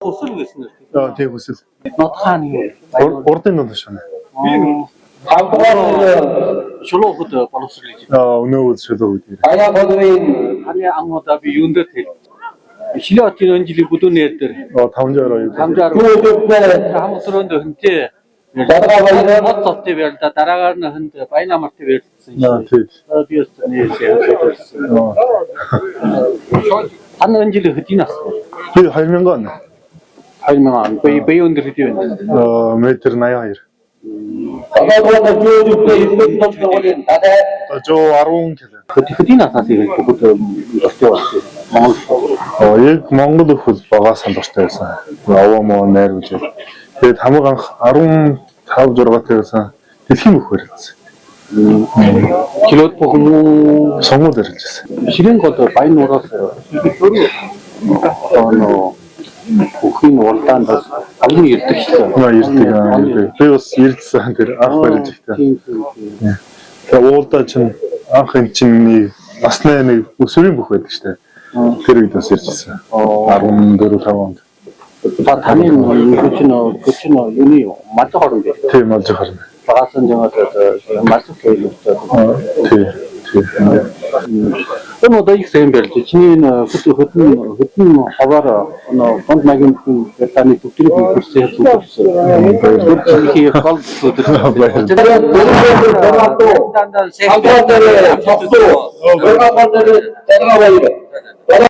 Хүсэл гэсэн үү? Аа, тий, хүсэл. Нотхааны юу? Урдын дунд шана. Хамтгаас Шулуухад боловсрол гэж. Аа, өнөө үл шулуу гэдэг. Аяа боловын Таны ангуудаа би юун дээр тэл. Шилээ хотын өн жилийн бүдүүн нэр дээр. Аа, 560 юу. Хамжаар дүүдэвтэй хамаг төрөнд хөнтэй. Дарга баяр. Мод зовтой байр л да, дараагаар нь хүнд баян амартай байрлсан. Аа, тий. Би өстө нэрсээ. Аа. Таны өн жилийн хэдийн нас вэ? Би 2000 он. 2000 он. Би өндөр хэдий байна? Аа, метр 82. Одоо дүүдэвтэй 9 том сургуулийн дараа Одоо 110 кг. Хэдийн наснаас ирэх бүгд дуртай болсон. Монгол. Аа, яг Монгол өхөл багаас нь дуртай байсан. Аваа моо найр үжээ. Тэгээд хамаг анх 15 6 таа байсан. Дэлхийн бүх барилсан. Килод бүхэн үү? Сонгуул барилжсэн. Ширээн гол баян нуураас одоо нөө бүхийн уралдаанд бас олон ирдэг шээ. Аа, ирдэг. Аа, ирдэг. Би бас ирдсэн, тэр анх барилж ихтэй. Тэгээ уулдаа чинь анх эн чинь нэг насны нэг өсвөрийн бүх байдаг штэ. Тэр үед бас ирж ирсэн. 14 5 онд. Та таны юу чинь чинь юуны малжих орон дээр. Тийм, малжих орон. Багаасан жамаад малжих хэлвчээ. Аа, тий. Тий. Энэ удаа их сайн барьж. Чиний энэ хөт хөдөн хөдөн ховоор нөө фонд магийн бүхэн таны бүгдийг хөрсөн зүгсэн. Тэр гол өдөр. Дандаа дээр цогцоо. Дарга баяр.